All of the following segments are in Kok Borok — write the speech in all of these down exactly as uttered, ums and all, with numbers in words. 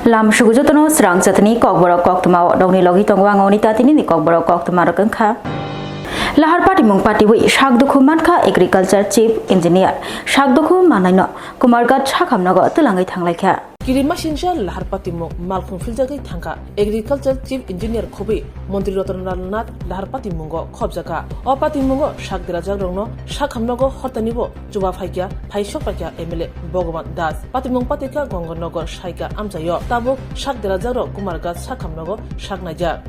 Lam sugu jotono srang chatani kokborok koktwma o dongni logi tongo ang oni tatini ni kokborok koktwma rok wngkha. Lahar patimung patiwi sak dukhu mankha Agriculture Chief Engineer, sak dukhu mannaino Kumarghat sakhamnogo twlangwi thanglaikha. Kirimasingcha lahar patimung malkhung philjagwi thangkha Agriculture Chief Engineer khobwi Montri Ratan Lal Nath lahar patimungo khobjakha. O patimungo sak derajak rokno sakhamnogo hortanibo chuba phaikha, phaisok paikha M L A Bhagavan Das. Patimung patikha Gonganagar saika amchaio. Tabuk sak derajak rok Kumarghat sakhamnogo sak naijak.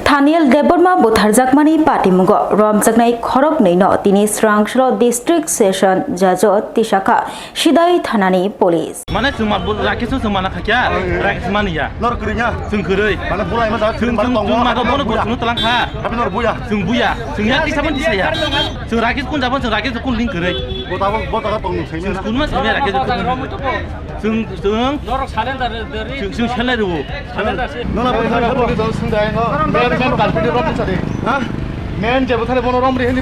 Thaniel Debbarma butharjakmani patimungo romjaknai khoroknwino tini Srangsalo District Session Judge-o tisakha Sidai thanani police. Mane chwng ma bu-, Rakesh chwng mana khakya, Rakesh mani ya. Nor kwrwi ya. Chwng kwrwi. Mane bulai ma jak, chwng, chwng, chwng ma bono buya. Chwng talangkha. Habi nor buya. Chwng buya. Chwng ya kisa man kisa ya. Chwng Rakesh kun jabo, chwng Rakesh kun ling kwrwi. Bo tabo, bo taga tong nung semi na. Chwng kun ma semi Rakesh kun. Chwng, chwng. Norok surrender dari. Chwng, chwng surrender rwo. Surrender si. Nona bo thara bo do sung dai no. Men, men kalpini rom sa de. Ha? Men je bo thara bono rom ri hini.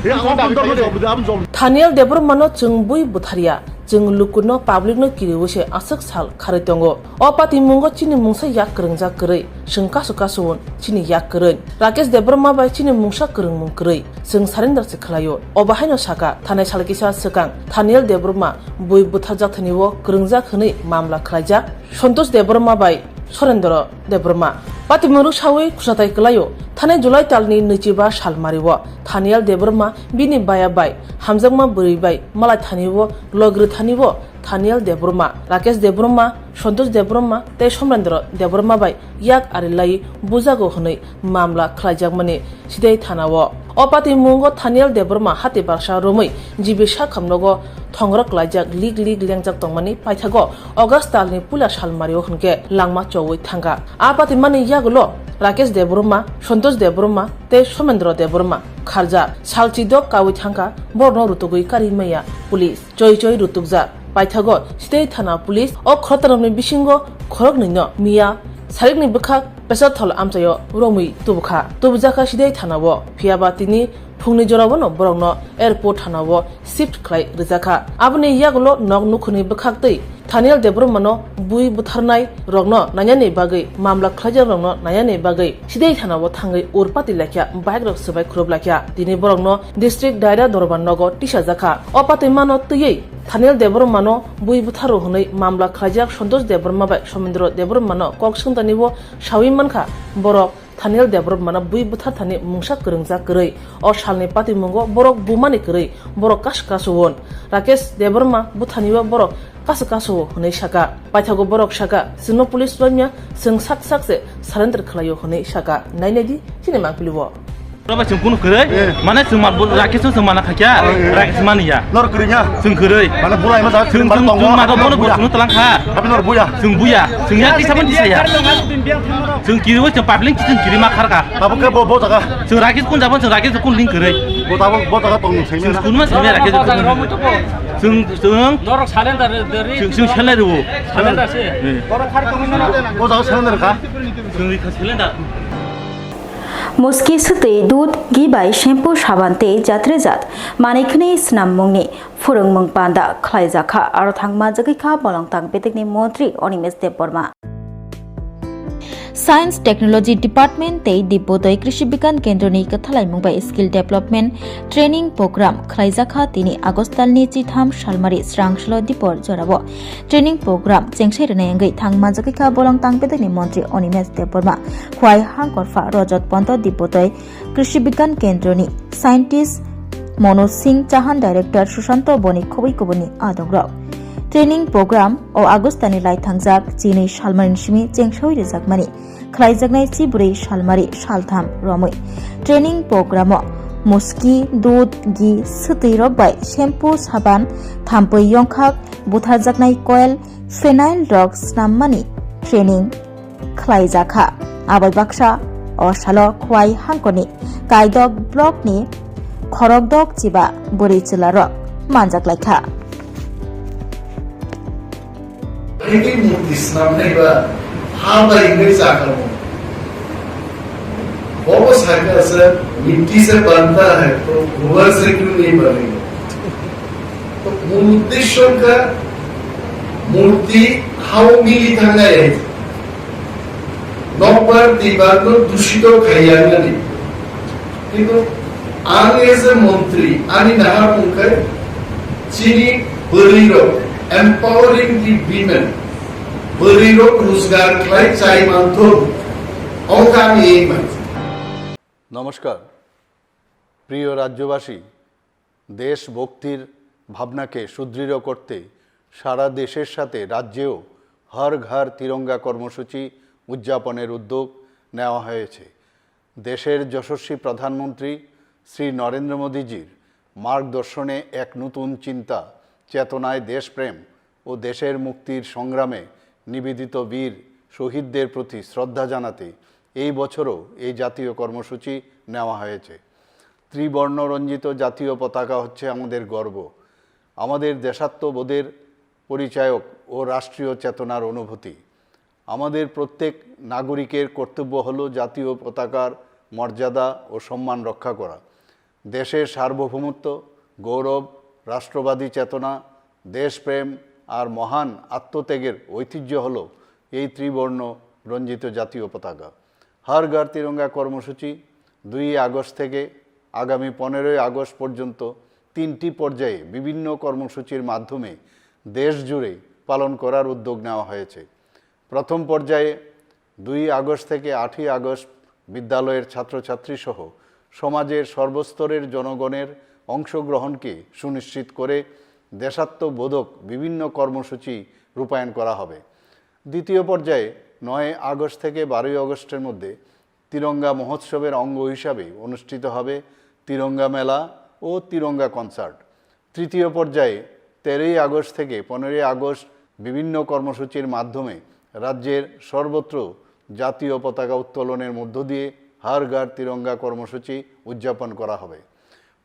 Thaniel Debbarmano chwng bui butharya. Chwng lukuno, public no kiriwi se aswk sal kharwi tongo. O patimungo chini mungsa yak kwrwngjak kwrwi, chwng kasu kasu-o chini yak kwrwi. Rakesh Debbarma bai chini mungsa kwrwngmung kwrwi, chwng surrender se khlaio. O bahaino saka, thanai sal kisa swkang Thaniel Debbarma bui butharjak thani o kwrwngjak hwnwi mamla khlaijak Santosh Debbarma bai Surendra Debbarma. Patimung rwksawi khwsatai kwlaio. Thanai July talni nwichiba salmario Thaniel Debbarma bini baya bai hamjakma bwrwi bai malai thani o logri thani o Thaniel Debbarma, Rakesh Debbarma, Santosh Debbarma tei Somrendra Debbarma bai yak ari lai bujago hwnwi mamla khlaijakmani Sidai thana-o. O patimungo Thaniel Debbarma hati baksa romwi G B sakhamnogo thongrok klaijak lik lik lengjak tongmani paithago August talni puila salmario hwnkhe langma chowi thangkha. A patimani yagulo Rakesh Debbarma, Santosh Debbarma tei Somendra Debbarma kharjak. Salchi dok kawi thangkha, borokno rutugwi kari maya police. Choi choi rutukjak. Paithago Sidai thana police o khoroktarokni bisingo khoroknwino miya sarikni bwkhak Pesathol amchaio romwi tubukha. Tubujakha Sidai thana-o. Phiyaba tini phungni jorao no borokno airport thana-o shift khlai rwjakha. Aboni yagulo nok nukhungni bwkhak tei Thaniel Debbarmano bui butharnai rokno nainani bagwi, mamla khlaijak rokno nainani bagwi Sidai thana-o thangwi urpati laikha, bike rok swbai khurub laikha. Tini borokno District Daira Dorbar nogo tisajakha. O patwi mano twiwi Thaniel Debbarmano bui butharo hwnwi mamla khlaijak Santosh Debbarma bai Somendra Debbarmano kok swngtani o sawi mankha borok Thaniel Debbarmano bui buthar thani mungsa kwrwngjak kwrwi. O salni patimungo borok bumani kwrwi borok kas kas won. Rakesh Debbarma buthani o borok kasu kasu hwnwi saka. Paithago borok saka, "Chwngno police romya, chwng sak sak se surrender khlaio," hwnwi saka. Nainai di chini mangpili o. Oro bai chwng kunu kwrwi, eh, mane chwng ma bu-, Rakesh chwng mana khakya, eh, eh, Rakesh mani ya. Nor kwrwi ya. Chwng kwrwi. Mane bulai ma jak, chwng, chwng, chwng ma bo bono buya. Chwng talangkha. Habi nor buya. Chwng buya. Chwng ya kisa ban kisa ya. Chwng kiri o chwng public chwng kiri ma kharka. Tabuk khe bo, bo jaga. Chwng Rakesh kun jabo chwng Rakesh kun ling kwrwi. Bo tabuk bo jaga tong sengya na. Chwng kun ma sengya Rakesh kun. Chwng, chwng. Norok surrender dari. Chwng, chwng surrender rwo. Surrender se. Eh. Bo jaga surrender kha. Chwng rikha surrender. Muski swtwi dudh ghee bai shampoo saban tei jatrejat manwi khwnwi swnammungni phwrwngmung panda khlaijakha, aro thangma jagwikha bolongtang bedekni montri Animesh Debbarma. Science Technology Department tei Dibbotoi Krishi Bigyan Kendroni kwthalaimung bai Skill Development Training Program khlaijakha tini August talni chitham salmari Srangsalo Dipor jorao. Training program chengsai rwnai wngwi thang manjakha bolongtang bedekni montri Animesh Debbarma, Khwai Hangkorpha Rajat Ponto Dibbotoi Krishi Bigyan Kendroni scientist Manoj Singh Chauhan, director Sushanto Bonik khobwi kubuni adongrok. Training program o August ni lai thangjak chinwi salmani simi chengsawi rwjakmani khlaijaknai chibrwi salmari saltham romwi. Training program o muski, dudh, ghee, swtwi rok bai shampoo, saban, thampui yongkhak, butharjaknai coil, phenyl rok swnammani training khlaijakha. Abai baksa o salo Khwai Hangkoni Kaidok block ni khorokdok chiba bwrwi chwlarok manjak laikha. Haikhe murti swnamnai ba ha bai hwnwi chakha bo. Bobo sakha se, "Mitti se banta hai, to ghor se kyun nahi banega?" To mul uddesho wngkha murti hao mili thangnai hai. Nokbar twibarno dushito khaiya wngnani. Kintu ang as a montri, ani naharmung khe chini bwrwirok, empowering the women, bwrwirok rojgar khlai chai manthok, ongkha ani aim mansi. নমস্কার। প্রিয় রাজ্যবাসী, দেশভক্তির ভাবনাকে সুদৃঢ় করতে সারা দেশের সাথে রাজ্যেও হর ঘর তিরঙ্গা কর্মসূচি উদযাপনের উদ্যোগ নেওয়া হয়েছে। দেশের যশস্বী প্রধানমন্ত্রী শ্রী নরেন্দ্র মোদীজির মার্গদর্শনে এক নতুন চিন্তা, চেতনায় দেশপ্রেম ও দেশের মুক্তির সংগ্রামে নিবেদিত বীর শহীদদের প্রতি শ্রদ্ধা জানাতে এই বছরও এই জাতীয় কর্মসূচি নেওয়া হয়েছে। ত্রিবর্ণ রঞ্জিত জাতীয় পতাকা হচ্ছে আমাদের গর্ব, আমাদের দেশাত্মবোধের পরিচায়ক ও রাষ্ট্রীয় চেতনার অনুভূতি। আমাদের প্রত্যেক নাগরিকের কর্তব্য হলো জাতীয় পতাকার মর্যাদা ও সম্মান রক্ষা করা। দেশের সার্বভৌমত্ব, গৌরব, রাষ্ট্রবাদী চেতনা, দেশপ্রেম আর মহান আত্মত্যাগের ঐতিহ্য হলো এই ত্রিবর্ণ রঞ্জিত জাতীয় পতাকা। হর ঘর তিরঙ্গা কর্মসূচি দুই আগস্ট থেকে আগামী পনেরোই আগস্ট পর্যন্ত তিনটি পর্যায়ে বিভিন্ন কর্মসূচির মাধ্যমে দেশ জুড়ে পালন করার উদ্যোগ নেওয়া হয়েছে। প্রথম পর্যায়ে দুই আগস্ট থেকে আটই আগস্ট বিদ্যালয়ের ছাত্রছাত্রী সহ সমাজের সর্বস্তরের জনগণের অংশগ্রহণকে সুনিশ্চিত করে দেশাত্মবোধক বিভিন্ন কর্মসূচি রূপায়ণ করা হবে। দ্বিতীয় পর্যায়ে নয় আগস্ট থেকে বারোই আগস্টের মধ্যে তিরঙ্গা মহোৎসবের অঙ্গ হিসাবে অনুষ্ঠিত হবে তিরঙ্গা মেলা ও তিরঙ্গা কনসার্ট। তৃতীয় পর্যায়ে তেরোই আগস্ট থেকে পনেরোই আগস্ট বিভিন্ন কর্মসূচির মাধ্যমে রাজ্যের সর্বত্র জাতীয় পতাকা উত্তোলনের মধ্য দিয়ে হর ঘর তিরঙ্গা কর্মসূচি উদযাপন করা হবে।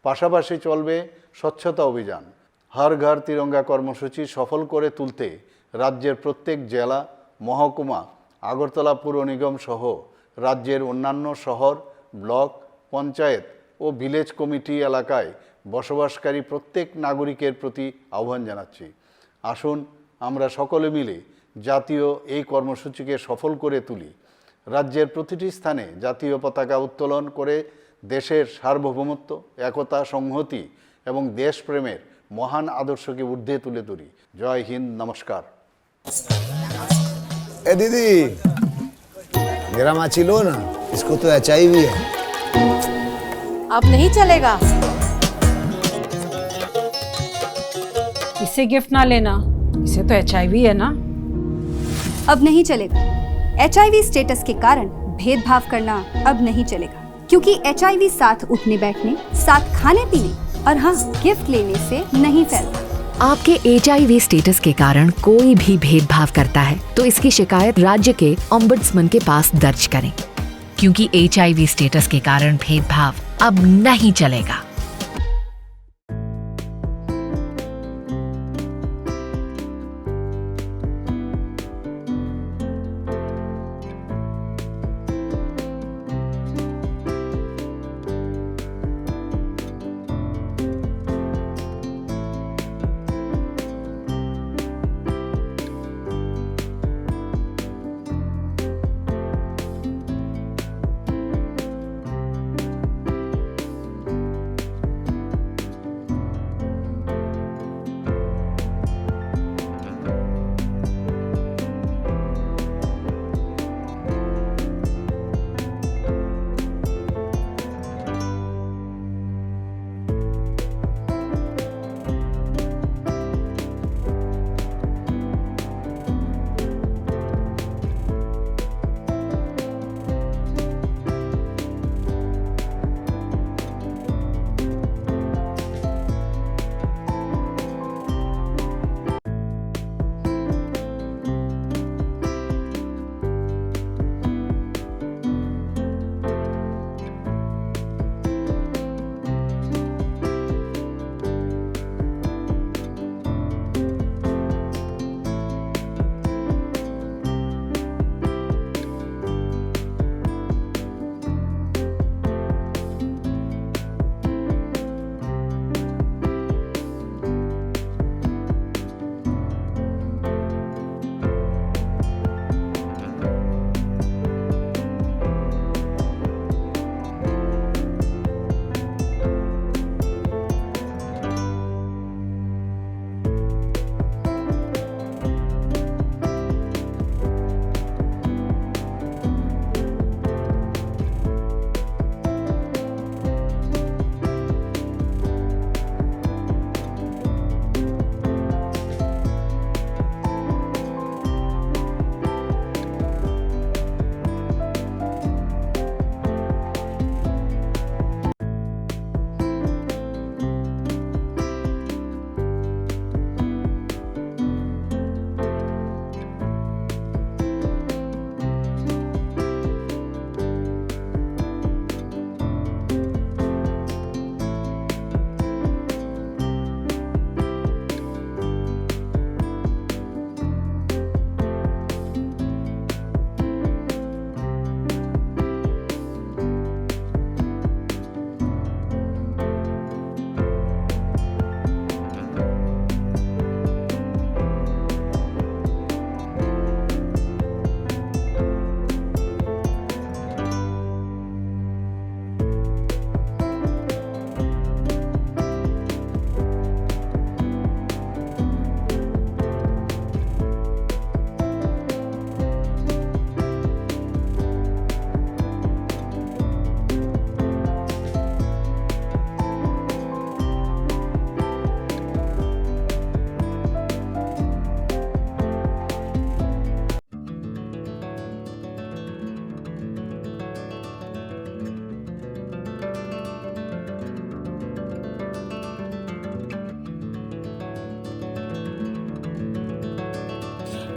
পাশাপাশি চলবে স্বচ্ছতা অভিযান। হর ঘর তিরঙ্গা কর্মসূচি সফল করে তুলতে রাজ্যের প্রত্যেক জেলা, মহকুমা, আগরতলা পুর নিগম সহ রাজ্যের অন্যান্য শহর, ব্লক, পঞ্চায়েত ও ভিলেজ কমিটি এলাকায় বসবাসকারী প্রত্যেক নাগরিকের প্রতি আহ্বান জানাচ্ছি, আসুন আমরা সকলে মিলে জাতীয় এই কর্মসূচিকে সফল করে তুলি। রাজ্যের প্রতিটি স্থানে জাতীয় পতাকা উত্তোলন করে দেশের সার্বভৌমত্ব, একতা, সংহতি এবং দেশপ্রেমের মহান আদর্শকে ঊর্ধ্বে তুলে ধরি। জয় হিন্দ, নমস্কার। ए दीदी, मेरा माची लो ना, इसको तो एचआईवी है। अब नहीं चलेगा। इसे गिफ्ट ना लेना, इसे तो एचआईवी है ना। अब नहीं चलेगा। एचआईवी स्टेटस के कारण भेदभाव करना अब नहीं चलेगा, क्योंकि एचआईवी साथ उठने बैठने, साथ खाने पीने और हाँ, गिफ्ट लेने से नहीं फैलता। आपके एचआईवी स्टेटस के कारण कोई भी भेदभाव करता है, तो इसकी शिकायत राज्य के ओम्बड्समैन के पास दर्ज करें, क्योंकि एचआईवी स्टेटस के कारण भेदभाव अब नहीं चलेगा।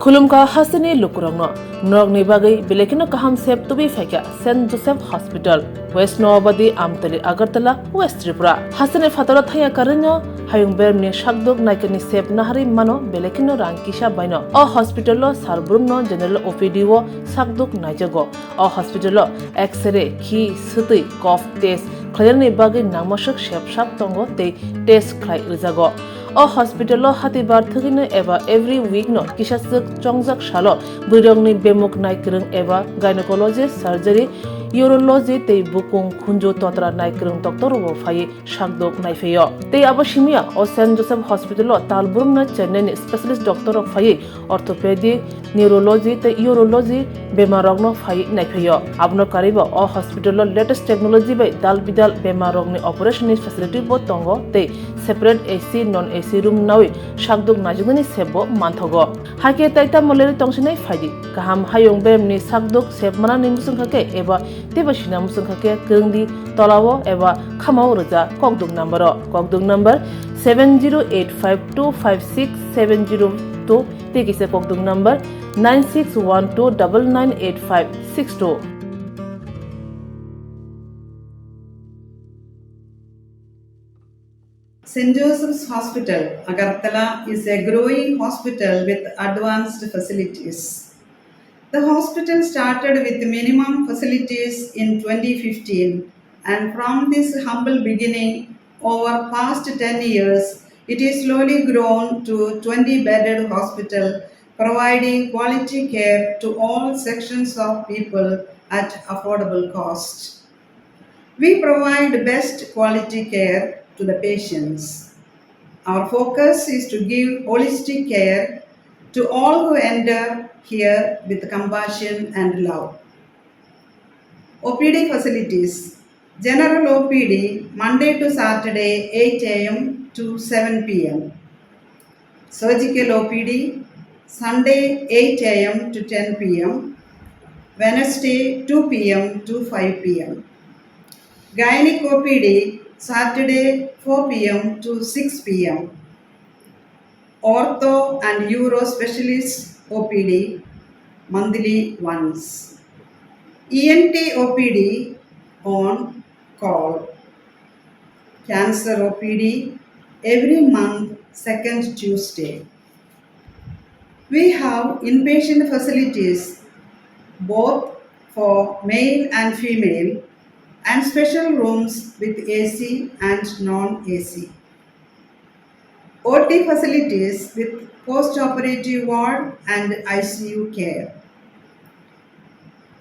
Khulumkha hasteni lukurokno, norokni bagwi belekino kaham sep tubui phaikha Saint Joseph Hospital, West Noabadi, Amtali, Agartala, West Tripura. Hasteni phataro thangya karwino hayung bermni sakduk naikani sep naharwi mano belekino rang kisa baino. O hospital-o sar brumno general O P D-o sakduk naijago. O hospital-o X-ray, khi, swtwi, cough test khlainani bagwi nangmaswk sep sap tongo tei test khlai rwjago. O hospital-o hatibar thwgwino eba every week-no kisaswk chongjak salo bwrwirokni bemuk naikwrwng eba gynecology, surgery, urology tei bukung khunju totra naikwrwng doctor-rokbo phaiwi sakduk naiphaio. Tei abo simiya o Saint Joseph Hospital-o tal brumno Chennai-ni specialist doctor-rok phaiwi orthopedic, neurology tei urology bemarrokno phaiwi naiphaio. Abono karwibo o hospital-o latest technology bai dal bidal bemarrokni operation-ni facility-bo tongo tei separate A C, non A C room nawi sakduk naijaknani sepbo manthogo. Hakhe tai tamo lerwi tongsinai phaidi. Kaham hayung beremni sakduk sep manani muchungkha khe eba teibo sina muchungkha khe kwrwngdi tolao eba khamao rwja kokduk number-o. Kokduk number seven zero eight five two five six seven zero two tei kisa kokduk number nine six one two double nine eight five six two. Saint Joseph's Hospital, Agartala is a growing hospital with advanced facilities. The hospital started with minimum facilities in twenty fifteen, and from this humble beginning, over past ten years, it is slowly grown to twenty bedded hospital, providing quality care to all sections of people at affordable cost. We provide best quality care to the patients. Our focus is to give holistic care to all who enter here with compassion and love. O P D facilities. General O P D Monday to Saturday eight A M to seven P M. Surgical O P D, Sunday eight A M to ten P M, Wednesday two P M to five P M. Gynec O P D, Saturday four P M to six P M. Ortho and Uro Specialist O P D, monthly once. E N T O P D on call. Cancer O P D every month, second Tuesday. We have inpatient facilities both for male and female and special rooms with A C and non-A C. O T facilities with post-operative ward and I C U care.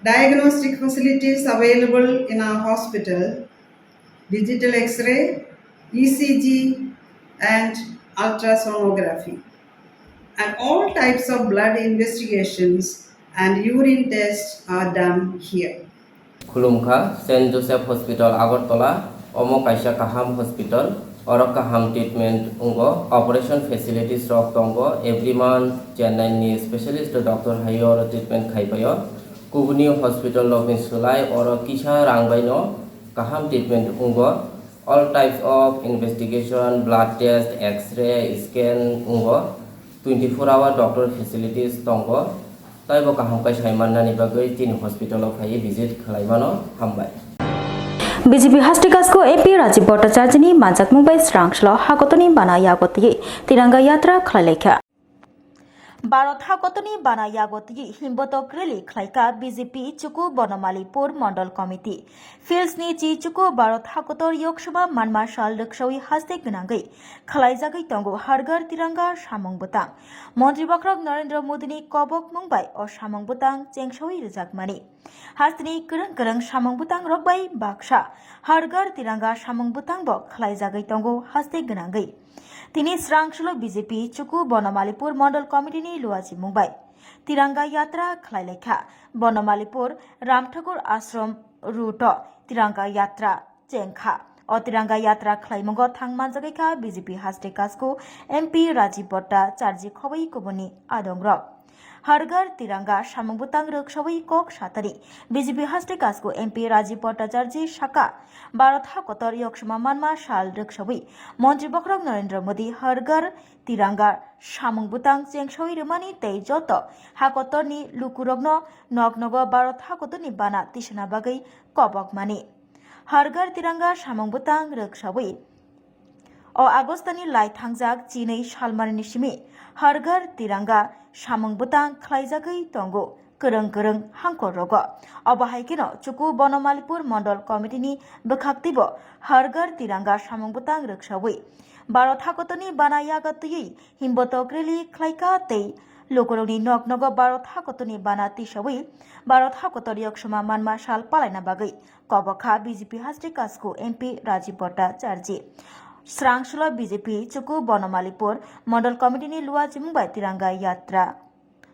Diagnostic facilities available in our hospital, digital X-ray, E C G, and ultrasonography. And all types of blood investigations and urine tests are done here. Khulumkha, Saint Joseph Hospital, Agartala, omo kaisa kaham hospital, oro kaham treatment wngo, operation facilities rok tongo, every month Chennai ni specialist doctor hai oro treatment khai paio. Kubuni hospital rokni swlai oro kisa rang bai no kaham treatment wngo. All types of investigation, blood test, X-ray, scan wngo. Twenty four hour doctor facilities tongo. Taibo kaham khe sai mannani bagwi chini hospital o phaiwi visit khlai mano. Hambai. B J P Haste Kasko M P Rajiv Bhattacharya ni manjakmung bai srang salo hakotoni bana yago twi Tiranga Yatra khlai laikha. Bharat hakotoni bana yago twi himbotok rally khlaika B J P Chuku Bonomalipur Mondol Committee. Fields ni chi Chuku Bharat hakotor yoksoma manma sal rwksawi haste gwnangwi khlaijagwi tongo Har Ghar Tiranga samung bwtang. Montri Bokhorok Narendra Modi ni kobok mung bai o samung bwtang chengsawi rwjakmani. Hasteni kwrwng kwrwng samung bwtang rok bai baksa Har Ghar Tiranga samung bwtang bo khlaijagwi tongo haste gwnangwi. Tini srang solo B J P Chuku Bonomalipur Mondol Committee ni luachimung bai Tiranga Yatra khlai laikha. Bonomalipur Ramthakur Ashram route o Tiranga Yatra chengkha. O Tiranga Yatra khlaimungo thang manjagwi kha B J P Haste Kasko M P Rajiv Bhattacharya khobwi kubuni adongrok. Har Ghar Tiranga samung bwtang rwksawi kok satani B J P haste Kasku M P Rajiv Bhattacharjee saka, Bharat hakotor yoksoma manma sal rwksawi Montri Bokhorok Narendra Modi Har Ghar Tiranga samung bwtang chengsawi rwmani tei joto hakotorni lukurokno nok nogo Bharat hakotorni bana tisana bagwi kobokmani. Har Ghar Tiranga samung bwtang rwksawi o Agostani lai thangjak chinwi salmarini simi Har Ghar Tiranga samung bwtang khlaijagwi tongo kwrwng kwrwng hangkor rogo. Obo hai kheno Chuku Bonomalipur Mondol Committee ni bwkhak twibo Har Ghar Tiranga samung bwtang rwksawi Bharat hakotorni bana yaga twiwi himbotok rally khlaikha tei lukurokni nok nogo Bharat hakotorni bana tisawi Bharat hakotor yoksoma manma sal palaina bagwi kobokha B J P haste Kasku M P Rajiv Bhattacharjee. Srangsulo B J P Chuku Bonomalipur Mondol Committee ni luachimung bai Tiranga Yatra.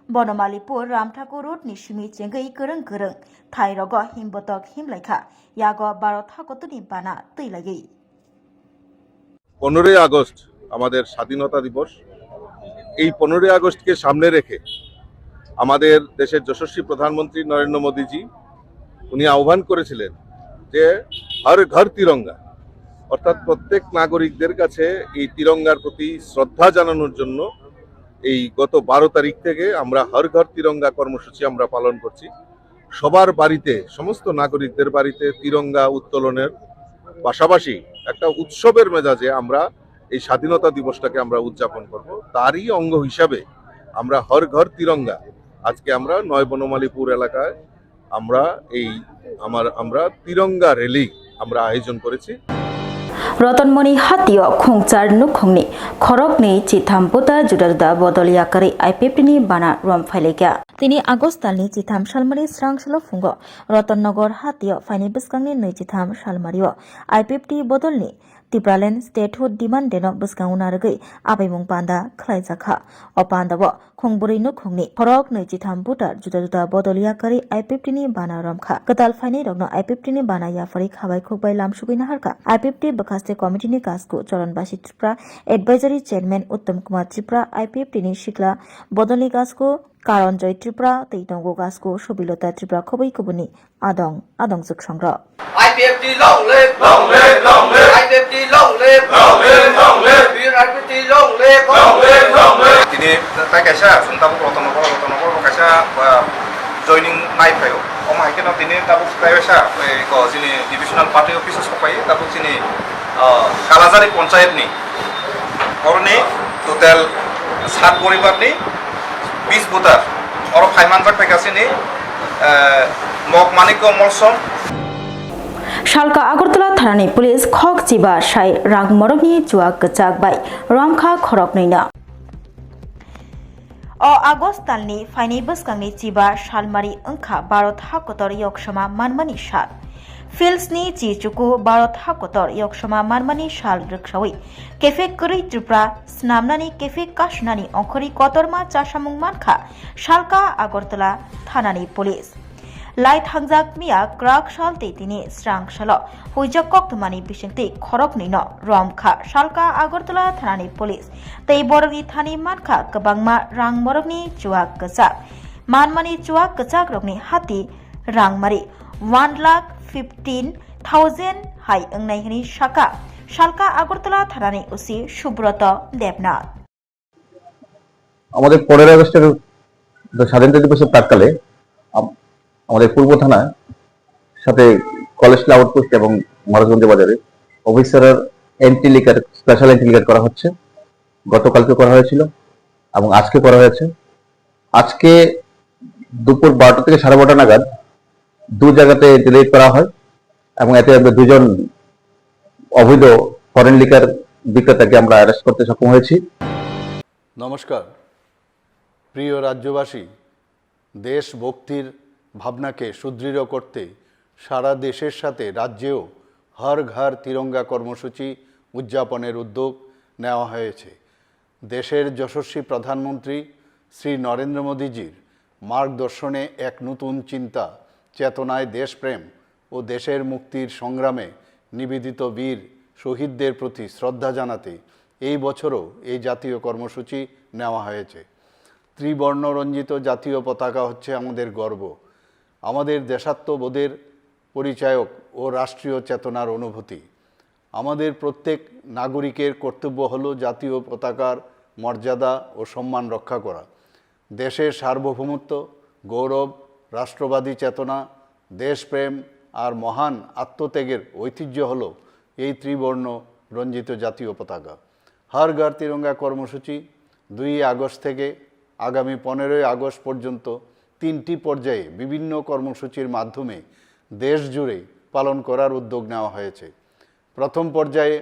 Bonomalipur Ramthakur Road ni simi chengwi kwrwng kwrwng thai rogo himbotok himlaikha yago Bharat hakotorni bana twi laiwi. পনেরোই আগস্ট আমাদের স্বাধীনতা দিবস। এই পনেরোই আগস্টকে সামনে রেখে আমাদের দেশের যশস্বী প্রধানমন্ত্রী নরেন্দ্র মোদীজি উনি আহ্বান করেছিলেন যে হর ঘর তিরঙ্গা, অর্থাৎ প্রত্যেক নাগরিকদের কাছে এই তিরঙ্গার প্রতি শ্রদ্ধা জানানোর জন্য এই গত বারো তারিখ থেকে আমরা হর ঘর তিরঙ্গা কর্মসূচি আমরা পালন করছি। সবার বাড়িতে, সমস্ত নাগরিকদের বাড়িতে তিরঙ্গা উত্তোলনের পাশাপাশি একটা উৎসবের মেজাজে আমরা এই স্বাধীনতা দিবসটাকে আমরা উদযাপন করব। তারই অঙ্গ হিসাবে আমরা হর ঘর তিরঙ্গা, আজকে আমরা নয় বনমালীপুর এলাকায় আমরা এই আমার আমরা তিরঙ্গা র‍্যালি আমরা আয়োজন করেছি। Rotonmoni hatio khungchar nukhungni khoroknwi chitham buta juda juda bodol yakarwi I P F T ni bana rom phailaikha. Tini August talni chitham salmari srang salo phungo Rotonnagar hatio phaini bwskangni nwi chitham salmario I P F T bodolni Tipraland Statehood Demand Day no bwskango narwgwi abaimung panda khlaijakha. O pandao khungbrwi nukhungni khorok nwi chitham buta juda juda bodol yakarwi I P F T ni bana romkha. Kwtal phainai rokno I P F T ni bana yapharwi khabai khukbai lamsugwi naharkha. I P F T bwkhaste committee ni kasku Choron Basi Tripura, advisory chairman Uttom Kumar Tripura, I P F T ni sikla bodolni kasku Karon Joy Tripura tei tongo kasku Sobilota Tripura khobwi kubuni adong adong chwksongrok. I P F T long live, long live, long live. I P F T long live, long live, long live. Bir I P F T long live, long live, long live. Tini tai kaisa chwng tabuk Rotonnagar, Rotonnagar bo kaisa, ah, joining nai phaio. Omo hai kheno tini tabuk tai kaisa, eh, ko chini divisional party office o sok phai, tabuk chini, ah, Kalajari panchayat ni Oroni total sat poribar ni bis butar. Oro phaimanjak phaikha chini, eh, Mok Manikyo Molsom. Salka Agartala thanani police khok chiba sai rang morokni chuak kwchak bai romkha khoroknwino. O August talni phainai bwskangni chiba salmari wngkha Bharat hakotor yoksoma manmani sal. Fields ni chichuku Bharat hakotor yoksoma manmani sal rwksawi kefek kwrwi Tripura snamnani kefek kasunani ongkhorwi kotorma chasamung mankha Salka Agartala thanani police. Lai thangjak miya kwrak sal tei tini srang salo huijak koktwmani bisingtwi khoroknwino romkha Salka Agartala thanani police tei borokni thani mankha kwbangma rang morokni chuak kwchak. Manmani chuak kwchakrokni hati rangmari one lakh fifteen thousand hai wngnai hwnwi saka Salka Agartala thanani O C Subroto Debnath. আমাদের পনেরোই আগস্টের স্বাধীনতা দিবসের প্রাক্কালে আম- আমাদের পূর্ব থানার সাথে college outpost এবং মহারাজগঞ্জ বাজারে অফিসারের entry liquor special entry liquor করা হচ্ছে। গতকালকে করা হয়েছিল এবং আজকে করা হয়েছে। আজকে দুপুর বারোটা থেকে সাড়ে বারোটা নাগাদ দু জায়গাতে এন্ট্রি রেড করা হয় এবং এতে আমরা দুজন অবৈধ ফরেন লিকার বিক্রেতাকে আমরা অ্যারেস্ট করতে সক্ষম হয়েছি। নমস্কার। প্রিয় রাজ্যবাসী, দেশভক্তির ভাবনাকে সুদৃঢ় করতে সারা দেশের সাথে রাজ্যেও হর ঘর তিরঙ্গা কর্মসূচি উদযাপনের উদ্যোগ নেওয়া হয়েছে। দেশের যশস্বী প্রধানমন্ত্রী শ্রী নরেন্দ্র মোদীজির মার্গদর্শনে এক নতুন চিন্তা, চেতনায় দেশপ্রেম ও দেশের মুক্তির সংগ্রামে নিবেদিত বীর শহীদদের প্রতি শ্রদ্ধা জানাতে এই বছরও এই জাতীয় কর্মসূচি নেওয়া হয়েছে। ত্রিবর্ণ রঞ্জিত জাতীয় পতাকা হচ্ছে আমাদের গর্ব, আমাদের দেশাত্মবোধের পরিচায়ক ও রাষ্ট্রীয় চেতনার অনুভূতি। আমাদের প্রত্যেক নাগরিকের কর্তব্য হলো জাতীয় পতাকার মর্যাদা ও সম্মান রক্ষা করা। দেশের সার্বভৌমত্ব, গৌরব, রাষ্ট্রবাদী চেতনা, দেশপ্রেম আর মহান আত্মত্যাগের ঐতিহ্য হলো এই ত্রিবর্ণ রঞ্জিত জাতীয় পতাকা। হর ঘর তিরঙ্গা কর্মসূচি দুই আগস্ট থেকে আগামী পনেরোই আগস্ট পর্যন্ত তিনটি পর্যায়ে বিভিন্ন কর্মসূচির মাধ্যমে দেশ জুড়ে পালন করার উদ্যোগ নেওয়া হয়েছে। প্রথম পর্যায়ে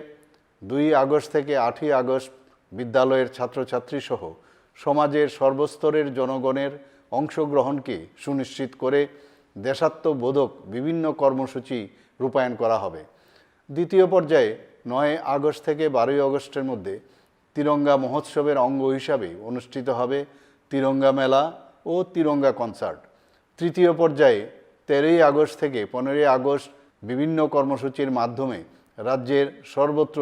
দুই আগস্ট থেকে আটই আগস্ট বিদ্যালয়ের ছাত্রছাত্রী সহ সমাজের সর্বস্তরের জনগণের অংশগ্রহণকে সুনিশ্চিত করে দেশাত্মবোধক বিভিন্ন কর্মসূচি রূপায়ণ করা হবে। দ্বিতীয় পর্যায়ে নয় আগস্ট থেকে বারোই আগস্টের মধ্যে তিরঙ্গা মহোৎসবের অঙ্গ হিসাবে অনুষ্ঠিত হবে তিরঙ্গা মেলা ও তিরঙ্গা কনসার্ট। তৃতীয় পর্যায়ে তেরোই আগস্ট থেকে পনেরোই আগস্ট বিভিন্ন কর্মসূচির মাধ্যমে রাজ্যের সর্বত্র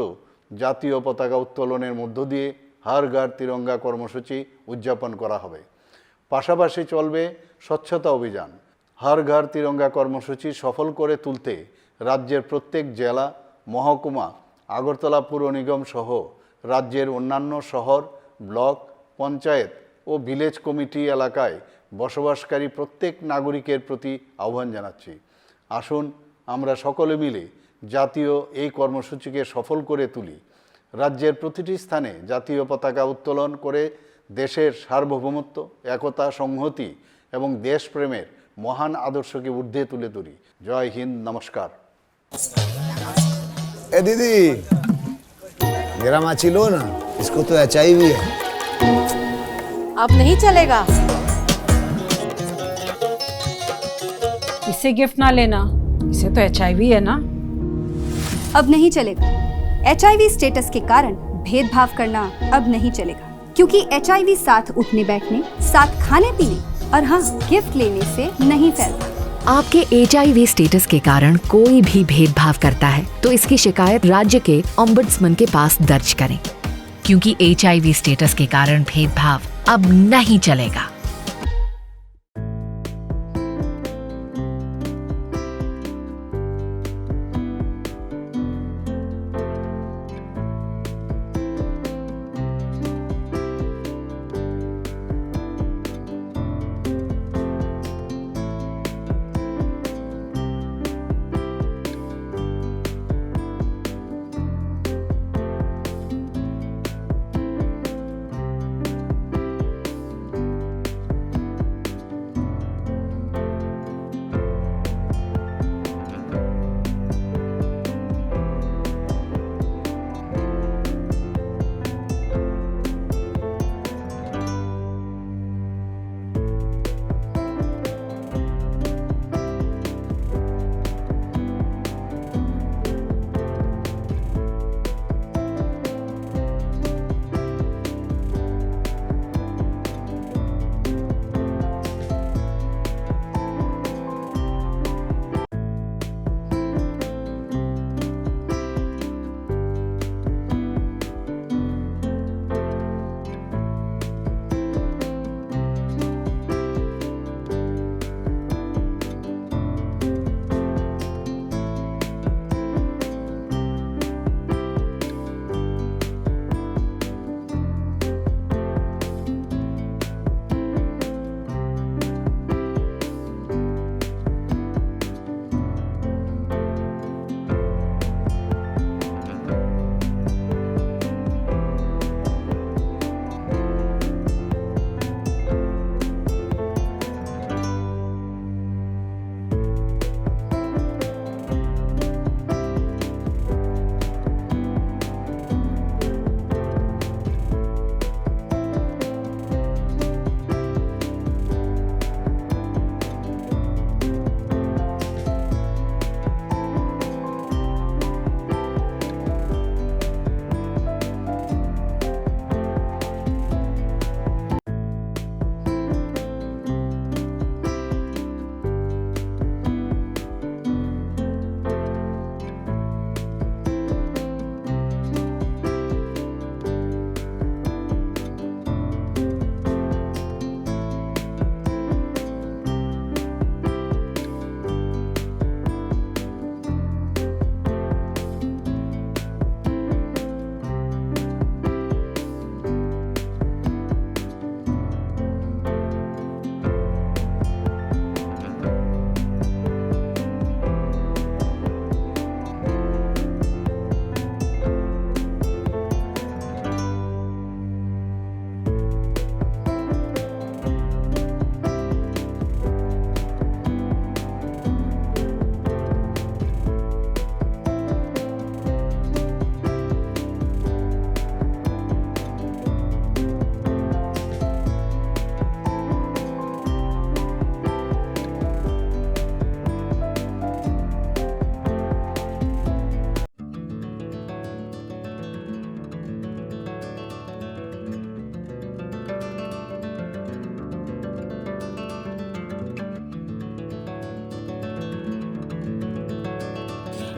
জাতীয় পতাকা উত্তোলনের মধ্য দিয়ে হর ঘর তিরঙ্গা কর্মসূচি উদযাপন করা হবে। পাশাপাশি চলবে স্বচ্ছতা অভিযান। হর ঘর তিরঙ্গা কর্মসূচি সফল করে তুলতে রাজ্যের প্রত্যেক জেলা, মহকুমা, আগরতলা পুর নিগম সহ রাজ্যের অন্যান্য শহর, ব্লক, পঞ্চায়েত ও ভিলেজ কমিটি এলাকায় বসবাসকারী প্রত্যেক নাগরিকের প্রতি আহ্বান জানাচ্ছি। আসুন, আমরা সকলে মিলে জাতীয় এই কর্মসূচিকে সফল করে তুলি। রাজ্যের প্রতিটি স্থানে জাতীয় পতাকা উত্তোলন করে দেশের সার্বভৌমত্ব, একতা, সংহতি এবং দেশপ্রেমের মহান আদর্শকে ঊর্ধ্বে তুলে ধরি। জয় হিন্দ, নমস্কার। ए दीदी, मेरा माची लो ना, इसको तो एचआईवी है। अब नहीं चलेगा। इसे गिफ्ट ना लेना, इसे तो एचआईवी है ना। अब नहीं चलेगा। एचआईवी स्टेटस के कारण भेदभाव करना अब नहीं चलेगा, क्योंकि एचआईवी साथ उठने बैठने, साथ खाने पीने और हाँ, गिफ्ट लेने से नहीं फैलता। आपके एचआईवी स्टेटस के कारण कोई भी भेदभाव करता है, तो इसकी शिकायत राज्य के ओम्बड्समैन के पास दर्ज करें, क्योंकि एचआईवी स्टेटस के कारण भेदभाव अब नहीं चलेगा।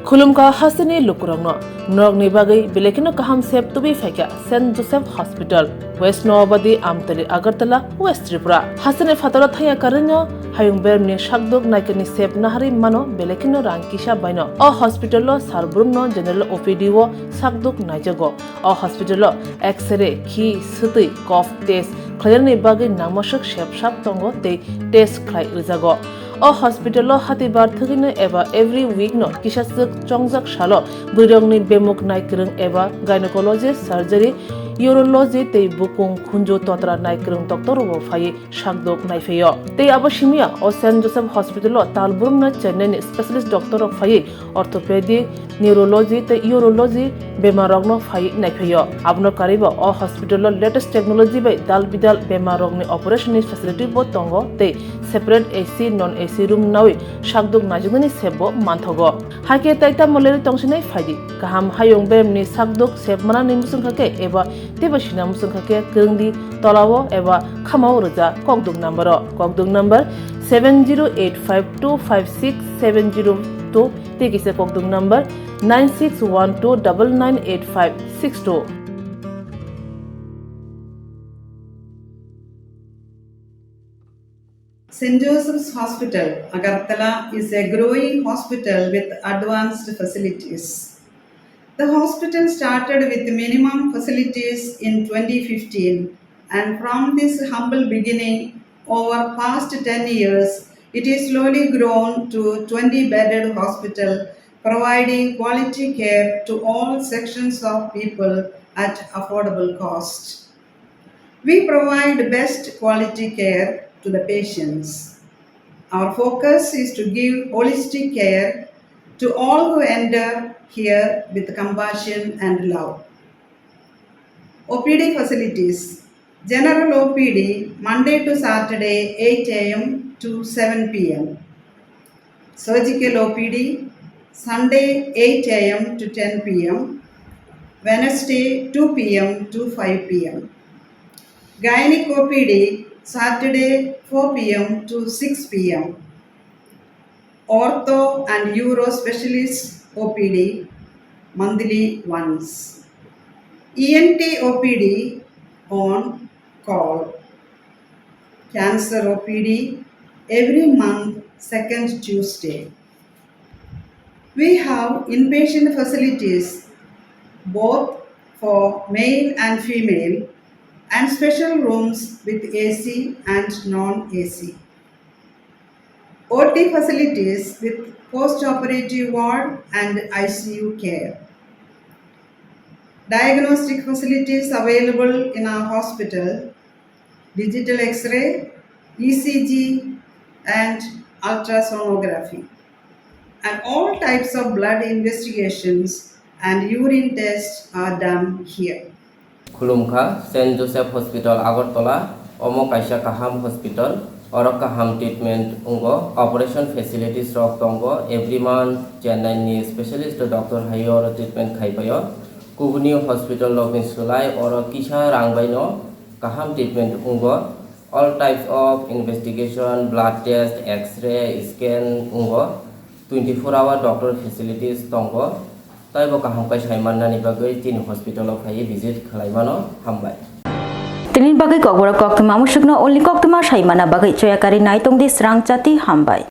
Khulumkha hasteni lukurokno, norokni bagwi belai kheno kaham sep tubui phaikha Saint Joseph Hospital, West Noabadi, Amtali, Agartala, West Tripura. Hasteni phataro thangya karwino hayung bermni sakduk naikani sep naharwi mano belai kheno rang kisa baino. O hospital-o sar brumno general O P D-o sakduk naijago. O hospital-o X-ray, khi, swtwi, cough test khlainani bagwi nangmaswk sep sap tongo tei test khlai rwjago. O hospital-o hatibar thwgwino eba every week-no kisaswk chongjak salo bwrwirokni bemuk naikwrwng eba gynecology, surgery, urology tei bukung khunju totra naikwrwng doctor-rokbo phaiwi sakduk naiphaio. Tei abo simiya o Saint Joseph Hospital-o tal brumno Chennai-ni specialist doctor-rok phaiwi orthopedic, neurology tei urology bemarrokno phaiwi naiphaio. Abono karwibo o hospital-o latest technology bai dal bidal bemarrokni operation-ni facility-bo tongo tei separate A C, non A C room nawi sakduk naijaknani sepbo manthogo. Hakhe tai tamo lerwi tongsinai phaidi. Kaham hayung beremni sakduk sep manani muchungkha khe eba teibo sina muchungkha khe kwrwngdi tolao eba khamao rwja kokduk number-o. Kokduk number seven zero eight five two five six seven zero two tei kisa kokduk number nine six one two double nine eight five six two. Saint Joseph's Hospital, Agartala is a growing hospital with advanced facilities. The hospital started with minimum facilities in twenty fifteen, and from this humble beginning, over past ten years, it is slowly grown to twenty bedded hospital, providing quality care to all sections of people at affordable cost. We provide best quality care to the patients. Our focus is to give holistic care to all who enter here with compassion and love. O P D facilities. General O P D, Monday to Saturday, eight A M to seven P M. Surgical O P D, Sunday, eight A M to ten P M, Wednesday, two P M to five P M. Gynec O P D, Saturday, four P M to six P M. Ortho and Uro Specialist O P D, monthly once. E N T O P D on call. Cancer O P D every month, second Tuesday. We have inpatient facilities both for male and female and special rooms with A C and non-A C. O T facilities with post-operative ward and I C U care. Diagnostic facilities available in our hospital, digital X-ray, E C G, and ultrasonography. And all types of blood investigations and urine tests are done here. Khulumkha, Saint Joseph Hospital, Agartala, omo kaisa kaham hospital, oro kaham treatment wngo, operation facilities rok tongo, every month Chennai ni specialist doctor hai oro treatment khai paio. Kubuni hospital rokni swlai oro kisa rang bai no kaham treatment wngo. All types of investigation, blood test, X-ray, scan wngo. Twenty four hour doctor facilities tongo. Taibo kaham khe sai mannani bagwi chini hospital o phaiwi visit khlai mano. Hambai. Tini bagwi kokborok koktwma musukno only koktwma sai mana bagwi choyakari naitongdi srang chati, hambai.